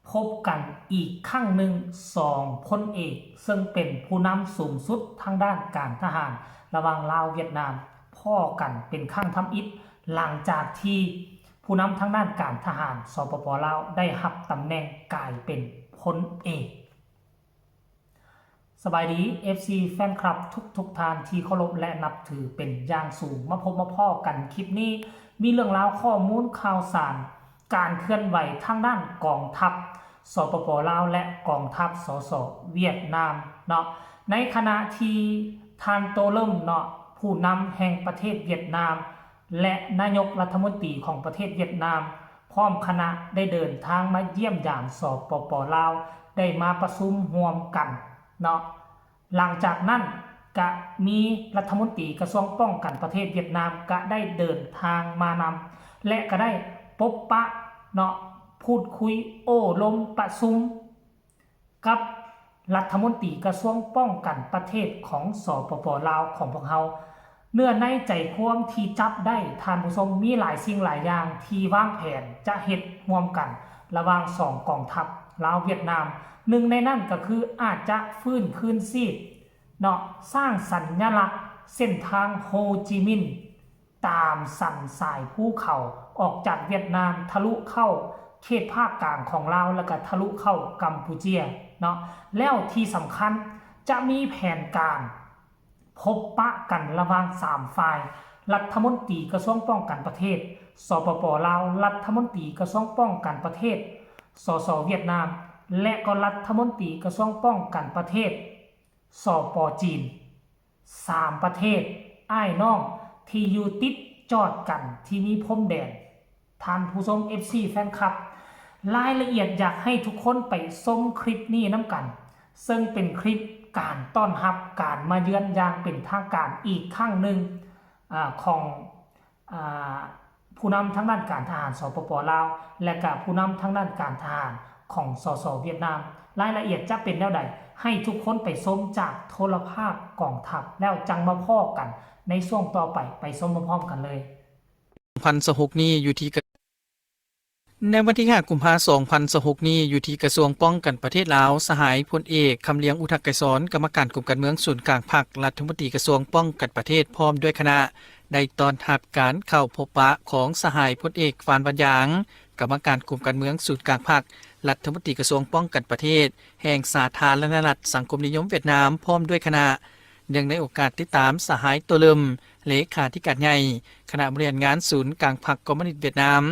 ພົບກັນອີກຄັ້ງໜຶ່ງ ສອງພົນເອກ ເຊິ່ງເປັນຜູ້ນຳສູງສຸດທາງດ້ານການທະຫານ ລະຫວ່າງລາວຫວຽດນາມ ພໍ້ກັນເປັນຄັ້ງທຳອິດ ຫຼັງຈາກທີ່ຜູ້ນຳທາງດ້ານການທະຫານ ສປປ ລາວ ໄດ້ຮັບຕຳແໜ່ງກາຍເປັນພົນເອກ. ສະບາຍດີ ເອັຟຊີ ແຟນຄລັບທຸກໆທ່ານທີ່ເຄົາລົບ ແລະ ນັບຖືເປັນຢ່າງສູງ. ມາພົບມາພໍ້ກັນຄລິບນີ້ ມີເລື່ອງລາວຂໍ້ມູນຂ່າວສານ ການເຄື່ອນໄຫວທາງດ້ານກອງທັບ ສປປ ລາວ ແລະ ກອງທັບ ສສ ຫວຽດນາມເນາະ. ໃນຂະນະທີ່ທ່ານໂຕເລິມເນາະ ຜູ້ນຳແຫ່ງປະເທດຫວຽດນາມ ແລະ ນາຍົກລັດຖະມົນຕີຂອງປະເທດຫວຽດນາມ ພ້ອມຄະນະໄດ້ເດີນທາງມາຢ້ຽມຢາມ ສປປ ລາວ ໄດ້ມາປະຊຸມຮ່ວມກັນເນາະ. ຫຼັງຈາກນັ້ນກະມີລັດຖະມົນຕີກະຊວງປ້ອງກັນປະເທດຫວຽດນາມກະໄດ້ເດີນທາງມານຳ ແລະ ກະໄດ້ພົບປະເນາະ ພູດຄຸຍ ໂອ້ລົມ ປະຊຸມ ກັບລັດຖະມົນຕີກະຊວງປ້ອງກັນປະເທດຂອງ ສປປ ລາວ ຂອງພວກເຮົາ. ເນື້ອໃນໃຈຄວາມທີ່ຈັບໄດ້ ທ່ານຜູ້ຊົມ, ມີຫຼາຍສິ່ງຫຼາຍຢ່າງທີ່ວາງແຜນຈະເຮັດຮ່ວມກັນລະຫວ່າງສອງກອງທັບລາວຫວຽດນາມ. ໜຶ່ງໃນນັ້ນກໍຄືອາດຈະຟື້ນຄືນຊີບເນາະ, ສ້າງສັນຍະລັກເສັ້ນທາງໂຮຈິມິນ ຕາມສັນສາຍພູເຂົາ ອອກຈາກຫວຽດນາມ ທະລຸເຂົ້າເຂດພາກກາງຂອງລາວ ແລ້ວກໍທະລຸເຂົ້າກຳປູເຈຍເນາະ. ແລ້ວທີ່ສຳຄັນຈະມີແຜນການພົບປະກັນລະຫວ່າງສາມຝ່າຍ, ລັດຖະມົນຕີກະຊວງປ້ອງກັນປະເທດ ສປປ ລາວ, ລັດຖະມົນຕີກະຊວງປ້ອງກັນປະເທດ ສສ ຫວຽດນາມ ແລະ ກໍລັດຖະມົນຕີກະຊວງປ້ອງກັນປະເທດ ສປ ຈີນ. ສາມປະເທດອ້າຍນ້ອງທີ່ຢູ່ຕິດຈອດກັນ ທີ່ມີພົມແດນ. ທ່ານຜູ້ຊົມ ເອັຟຊີ ແຟນຄລັບ, ລາຍລະອຽດຢາກໃຫ້ທຸກຄົນໄປຊົມຄລິບນີ້ນຳກັນ, ເຊິ່ງເປັນຄລິບການຕ້ອນຮັບການມາເຢືອນຢ່າງເປັນທາງການອີກຄັ້ງໜຶ່ງ ອາ ຂອງ ອາ ຜູ້ນຳທາງດ້ານການທະຫານ ສປປ ລາວ ແລະ ກະຜູ້ນຳທາງດ້ານການທະຫານຂອງ ສສ ຫວຽດນາມ. ລາຍລະອຽດຈະເປັນແນວໃດ ໃຫ້ທຸກຄົນໄປຊົມຈາກໂທລະພາບກອງທັບ ແລ້ວຈັ່ງມາພໍ້ກັນໃນຊ່ວງຕໍ່ໄປ. ໄປຊົມພ້ອມໆກັນເລີຍ. ສອງພັນຊາວຫົກນີ້ຢູ່ທີ່ກະ ໃນວັນທີຫ້າ ກຸມພາ ສອງພັນຊາວຫົກນີ້ ຢູ່ທີ່ກະຊວງປ້ອງກັນປະເທດລາວ, ສະຫາຍພົນເອກ ຄຳລຽງ ອຸທະໄກສອນ ກຳມະການກົມການເມືອງສູນກາງພັກ, ລັດຖະມົນຕີກະຊວງປ້ອງກັນປະເທດ ພ້ອມດ້ວຍຄະນະ ໄດ້ຕ້ອນຮັບການເຂົ້າພົບປະຂອງສະຫາຍພົນເອກ ຟານ ວັນຢາງ ກຳມະການກົມການເມືອງສູນກາງພັກ, ລັດຖະມົນຕີກະຊວງປ້ອງກັນປະເທດ ແຫ່ງສາທາລະນະລັດສັງຄົມນິຍົມຫວຽດນາມ ພ້ອມດ້ວຍຄະນະ. ເນື່ອງໃນໂອກາດຕິດຕາມສະຫາຍໂຕເລິມ ເລຂາທິການໃຫຍ່ຄະນະບໍລິຫານງານສູນກາງພັກຄອມມູນິດຫວຽດນາມ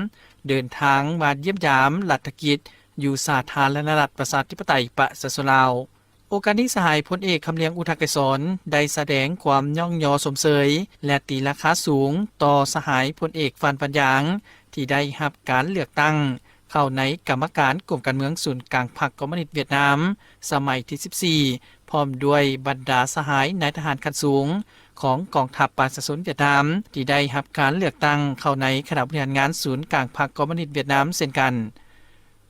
ເດີນທາງມາຢ້ຽມຢາມລັດຖະກິດຢູ່ສາທາລະນະລັດປະຊາທິປະໄຕປະຊາຊົນລາວ. ໂອກາດນີ້ ສະຫາຍພົນເອກ ຄຳລຽງ ອຸທະໄກສອນ ໄດ້ສະແດງຄວາມຍ້ອງຍໍຊົມເຊີຍ ແລະ ຕີລາຄາສູງຕໍ່ສະຫາຍພົນເອກ ຟານ ວັນຢາງ ທີ່ໄດ້ຮັບການເລືອກຕັ້ງເຂົ້າໃນກຳມະການກົມການເມືອງສູນກາງພັກຄອມມູນິດຫວຽດນາມ ສະໄໝທີສິບສີ່ ພ້ອມດ້ວຍບັນດາສະຫາຍນາຍທະຫານຂັ້ນສູງຂອງກອງທັບປະຊາຊົນຫວຽດນາມ ທີ່ໄດ້ຮັບການເລືອກຕັ້ງເຂົ້າໃນຄະນະບໍລິຫານງານສູນກາງພັກຄອມມູນິດຫວຽດນາມເຊັ່ນກັນ.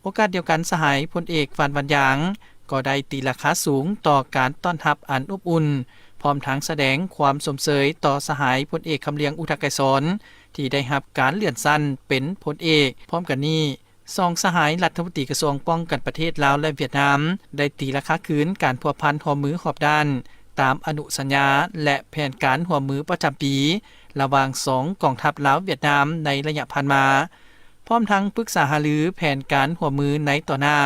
ໂອກາດດຽວກັນ, ສະຫາຍພົນເອກ ຟານ ວັນຢາງ ກໍໄດ້ຕີລາຄາສູງຕໍ່ການຕ້ອນຮັບອັນອົບອຸ່ນ, ພ້ອມທັງສະແດງຄວາມຊົມເຊີຍຕໍ່ສະຫາຍພົນເອກ ຄຳລຽງ ອຸທະໄກສອນ ທີ່ໄດ້ຮັບການເລື່ອນຊັ້ນເປັນພົນເອກ. ພ້ອມກັນນີ້, ສອງສະຫາຍລັດຖະມົນຕີກະຊວງປ້ອງກັນປະເທດລາວ ແລະ ຫວຽດນາມ ໄດ້ຕີລາຄາຄືນການພົວພັນຮ່ວມມືຮອບດ້ານ ຕາມອະນຸສັນຍາ ແລະ ແຜນການຮ່ວມມືປະຈຳປີ ລະຫວ່າງສອງກອງທັບລາວ-ຫວຽດນາມໃນໄລຍະຜ່ານມາ, ພ້ອມທັງປຶກສາຫາລືແຜນການຮ່ວມມືໃນຕໍ່ໜ້າ,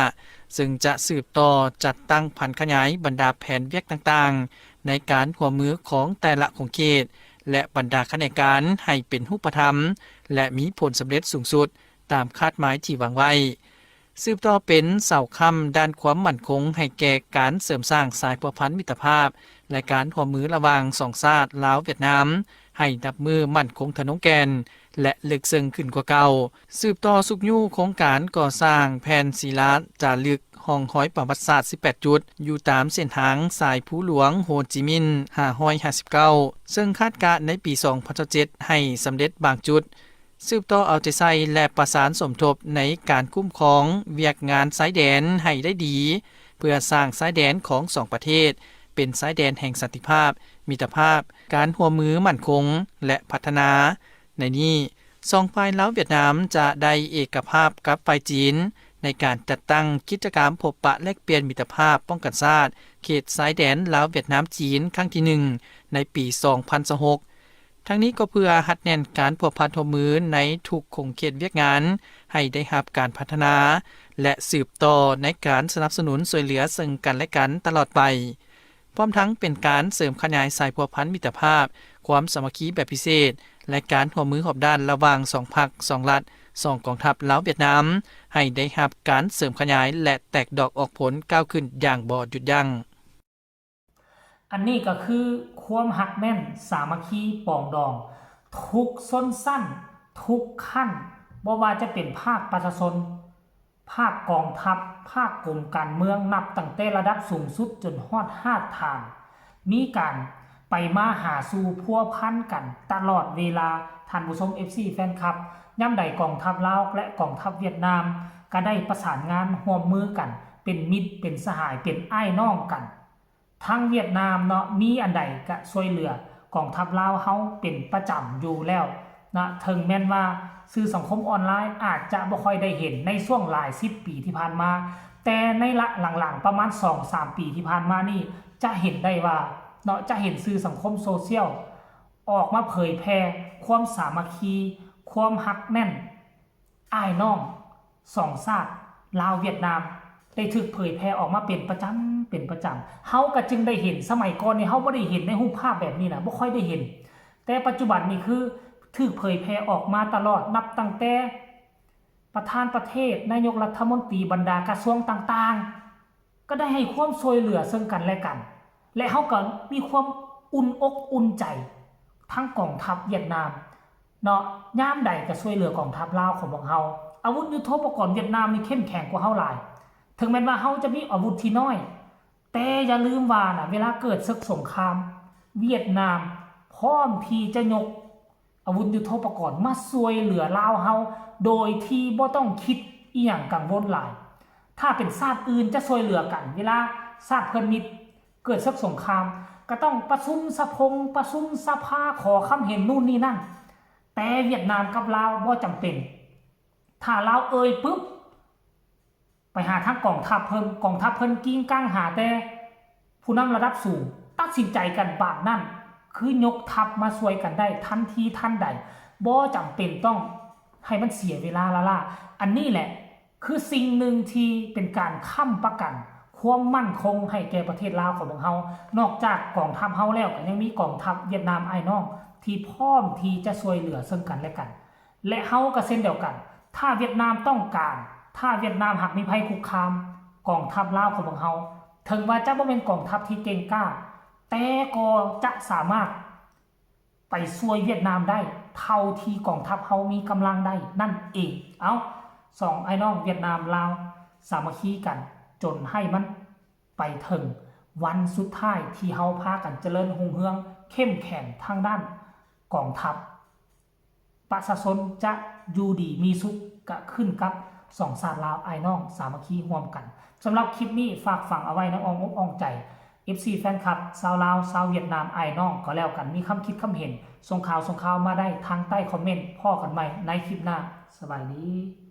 ເຊິ່ງຈະສືບຕໍ່ຈັດຕັ້ງຜັນຂະຫຍາຍບັນດາແຜນວຽກຕ່າງໆ ໃນການຮ່ວມມືຂອງແຕ່ລະຂົງເຂດ ແລະ ບັນດາຂະແໜງການໃຫ້ເປັນຮູບປະທຳ ແລະ ມີຜົນສຳເລັດສູງສຸດ ຕາມຄາດໝາຍທີ່ວາງໄວ້, ສືບຕໍ່ເປັນເສົາຄ້ຳດ້ານຄວາມໝັ້ນຄົງໃຫ້ແກ່ການເສີມສ້າງສາຍພົວພັນມິດຕະພາບ ແລະ ການຮ່ວມມືລະຫວ່າງສອງຊາດລາວ-ຫວຽດນາມ ໃຫ້ນັບມື້ໝັ້ນຄົງທະນົງແກ່ນ ແລະ ເລິກເຊິ່ງຂຶ້ນກວ່າເກົ່າ, ສືບຕໍ່ຊຸກຍູ້ໂຄງການກໍ່ສ້າງແຜ່ນສີລາຈາລຶກຮ່ອງຮອຍປະຫວັດສາດສິບແປດຈຸດ ຢູ່ຕາມເສັ້ນທາງສາຍພູຫຼວງໂຮຈິມິນຫ້າຮ້ອຍຫ້າສິບເກົ້າ ເຊິ່ງຄາດກະໃນປີສອງພັນຊາວເຈັດໃຫ້ສຳເລັດບາງຈຸດ. ສືບຕໍ່ເອົາໃຈໃສ່ ແລະ ປະສານສົມທົບໃນການຄຸ້ມຄອງວຽກງານຊາຍແດນໃຫ້ໄດ້ດີ ເພື່ອສ້າງຊາຍແດນຂອງສອງປະເທດເປັນຊາຍແດນແຫ່ງສັນຕິພາບ, ມິດຕະພາບ, ການຮ່ວມມືໝັ້ນຄົງ ແລະ ພັດທະນາ. ໃນນີ້, ສອງຝ່າຍລາວ-ຫວຽດນາມຈະໄດ້ເອກະພາບກັບຝ່າຍຈີນ ໃນການຈັດຕັ້ງກິດຈະກຳພົບປະແລກປ່ຽນມິດຕະພາບປ້ອງກັນຊາດ ເຂດຊາຍແດນລາວ-ຫວຽດນາມ-ຈີນ ຄັ້ງທີໜຶ່ງ ໃນປີສອງພັນຊາວຫົກ. ທັງນີ້ກໍເພື່ອຮັດແໜ້ນການພົວພັນຮ່ວມມືໃນທຸກຂົງເຂດວຽກງານ ໃຫ້ໄດ້ຮັບການພັດທະນາ ແລະ ສືບຕໍ່ໃນການສະໜັບສະໜູນຊ່ວຍເຫຼືອເຊິ່ງກັນແລະກັນຕະຫຼອດໄປ. ພ້ອມທັງເປັນການເສີມຂະຫຍາຍສາຍພົວພັນມິດຕະພາບ, ຄວາມສາມັກຄີແບບພິເສດ ແລະ ການຮ່ວມມືຮອບດ້ານລະຫວ່າງສອງພັກ, ສອງລັດ, ສອງກອງທັບລາວ-ຫວຽດນາມ ໃຫ້ໄດ້ຮັບການເສີມຂະຫຍາຍ ແລະ ແຕກດອກອອກຜົນກ້າວຂຶ້ນຢ່າງບໍ່ຢຸດຢັ້ງ. ອັນນີ້ກໍຄືຄວາມຮັກແໜ້ນສາມັກຄີປອງດອງ ທຸກຊົນຊັ້ນ ທຸກຂັ້ນ, ບໍ່ວ່າຈະເປັນພາກປະຊາຊົນ, ພາກກອງທັບ, ພາກກົມການເມືອງ, ນັບຕັ້ງແຕ່ລະດັບສູງສຸດຈົນຮອດຮາກຖານ, ມີການໄປມາຫາສູ່ພົວພັນກັນຕະຫຼອດເວລາ. ທ່ານຜູ້ຊົມ ເອັຟຊີ ແຟນຄລັບ, ຍາມໃດກອງທັບລາວ ແລະ ກອງທັບຫວຽດນາມ ກໍໄດ້ປະສານງານຮ່ວມມືກັນ ເປັນມິດ ເປັນສະຫາຍ ເປັນອ້າຍນ້ອງກັນ. ທາງຫວຽດນາມເນາະ ມີອັນໃດກະຊ່ວຍເຫຼືອກອງທັບລາວເຮົາເປັນປະຈຳຢູ່ແລ້ວນະ. ເຖິງແມ່ນວ່າສື່ສັງຄົມອອນລາຍອາດຈະບໍ່ຄ່ອຍໄດ້ເຫັນໃນຊ່ວງຫຼາຍສິບປີທີ່ຜ່ານມາ, ແຕ່ໃນລະຫຼັງໆ ປະມານສອງສາມປີທີ່ຜ່ານມານີ້ ຈະເຫັນໄດ້ວ່າເນາະ ຈະເຫັນສື່ສັງຄົມໂຊຊຽວອອກມາເຜີຍແຜ່ຄວາມສາມັກຄີ, ຄວາມຮັກແໜ້ນ ອ້າຍນ້ອງສອງຊາດ ລາວ-ຫວຽດນາມ ໄດ້ຖືກເຜີຍແຜ່ອອກມາເປັນປະຈຳ, ເປັນປະຈຳ. ເຮົາກໍຈຶ່ງໄດ້ເຫັນ, ສະໄໝກ່ອນນີ້ເຮົາບໍ່ໄດ້ເຫັນໃນຮູບພາບແບບນີ້ນະ, ບໍ່ຄ່ອຍໄດ້ເຫັນ. ແຕ່ປັດຈຸບັນນີ້ຄືຖືກເຜີຍແຜ່ອອກມາຕະຫຼອດ, ນັບຕັ້ງແຕ່ປະທານປະເທດ, ນາຍົກລັດຖະມົນຕີ, ບັນດາກະຊວງຕ່າງໆ ກໍໄດ້ໃຫ້ຄວາມຊ່ວຍເຫຼືອເຊິ່ງກັນແລະກັນ ແລະ ເຮົາກໍມີຄວາມອຸ່ນອົກອຸ່ນໃຈທັງກອງທັບຫວຽດນາມເນາະ, ຍາມໃດກໍຊ່ວຍເຫຼືອກອງທັບລາວຂອງພວກເຮົາ. ອາວຸດຍຸດໂທປະກອນຫວຽດນາມນີ້ເຂັ້ມແຂງກວ່າເຮົາຫຼາຍ, ເຖິງແມ່ນວ່າເຮົາຈະມີອາວຸດທີ່ນ້ອຍ, ແຕ່ຢ່າລືມວ່ານະ ເວລາເກີດເສິກສົງຄາມ, ຫວຽດນາມພ້ອມທີ່ຈະຍົກ ອາວຸດຍຸດໂທປະກອນມາຊ່ວຍເຫຼືອລາວເຮົາ ໂດຍທີ່ບໍ່ຕ້ອງຄິດອີ່ຫຍັງກັງວົນຫຼາຍ. ຖ້າເປັນຊາດອື່ນຈະຊ່ວຍເຫຼືອກັນ ເວລາຊາດເພື່ອນມິດເກີດເສິກສົງຄາມ ກໍຕ້ອງປະຊຸມສະພົງ, ປະຊຸມສະພາ, ຂໍຄຳເຫັນນູ້ນນີ້ນັ້ນ. ແຕ່ຫວຽດນາມກັບລາວບໍ່ຈຳເປັນ. ຖ້າລາວເອີ່ຍປຶບ ໄປຫາທາງກອງທັບເພິ່ນ, ກອງທັບເພິ່ນກິ້ງກັ້ງຫາແຕ່ຜູ້ນຳລະດັບສູງ, ຕັດສິນໃຈກັນບາດນັ້ນ ຄືຍົກທັບມາຊ່ວຍກັນໄດ້ທັນທີທັນໃດ, ບໍ່ຈຳເປັນຕ້ອງໃຫ້ມັນເສຍເວລາລ້າໆ. ອັນນີ້ແຫຼະຄືສິ່ງໜຶ່ງທີ່ເປັນການຄ້ຳປະກັນຄວາມໝັ້ນຄົງໃຫ້ແກ່ປະເທດລາວຂອງພວກເຮົາ. ນອກຈາກກອງທັບເຮົາແລ້ວ ກໍຍັງມີກອງທັບຫວຽດນາມອ້າຍນ້ອງທີ່ພ້ອມທີ່ຈະຊ່ວຍເຫຼືອເຊິ່ງກັນແລະກັນ. ແລະ ເຮົາກໍເຊັ່ນດຽວກັນ, ຖ້າຫວຽດນາມຕ້ອງການ, ຖ້າຫວຽດນາມຫາກມີໄພຄຸກຄາມ, ກອງທັບລາວຂອງພວກເຮົາ ເຖິງວ່າຈະບໍ່ແມ່ນກອງທັບທີ່ເກັ່ງກ້າ, ແຕ່ກໍຈະສາມາດໄປຊ່ວຍຫວຽດນາມໄດ້ເທົ່າທີ່ກອງທັບເຮົາມີກຳລັງໄດ້ນັ້ນເອງ. ເອົ້າ, ສອງອ້າຍນ້ອງຫວຽດນາມລາວສາມັກຄີກັນ ຈົນໃຫ້ມັນ ໄປເຖິງວັນສຸດທ້າຍທີ່ເຮົາພາກັນຈະເລີນຮຸ່ງເຮືອງເຂັ້ມແຂງທາງດ້ານກອງທັບ. ປະຊາຊົນຈະຢູ່ດີມີສຸກ ກະຂຶ້ນກັບສອງຊາດລາວອ້າຍນ້ອງສາມັກຄີຮ່ວມກັນ. ສຳລັບຄລິບນີ້ຝາກຝັງເອົາໄວ້ໃນອ້ອມອົກອ້ອມໃຈ ເອັຟຊີ ແຟນຄລັບ ຊາວລາວ ຊາວຫວຽດນາມ ອ້າຍນ້ອງກໍແລ້ວກັນ. ມີຄຳຄິດຄຳເຫັນ ສົ່ງຂ່າວ ສົ່ງຂ່າວມາໄດ້ທາງໃຕ້ຄອມເມັນ. ພໍ້ກັນໃໝ່ໃນຄລິບໜ້າ. ສະບາຍດີ.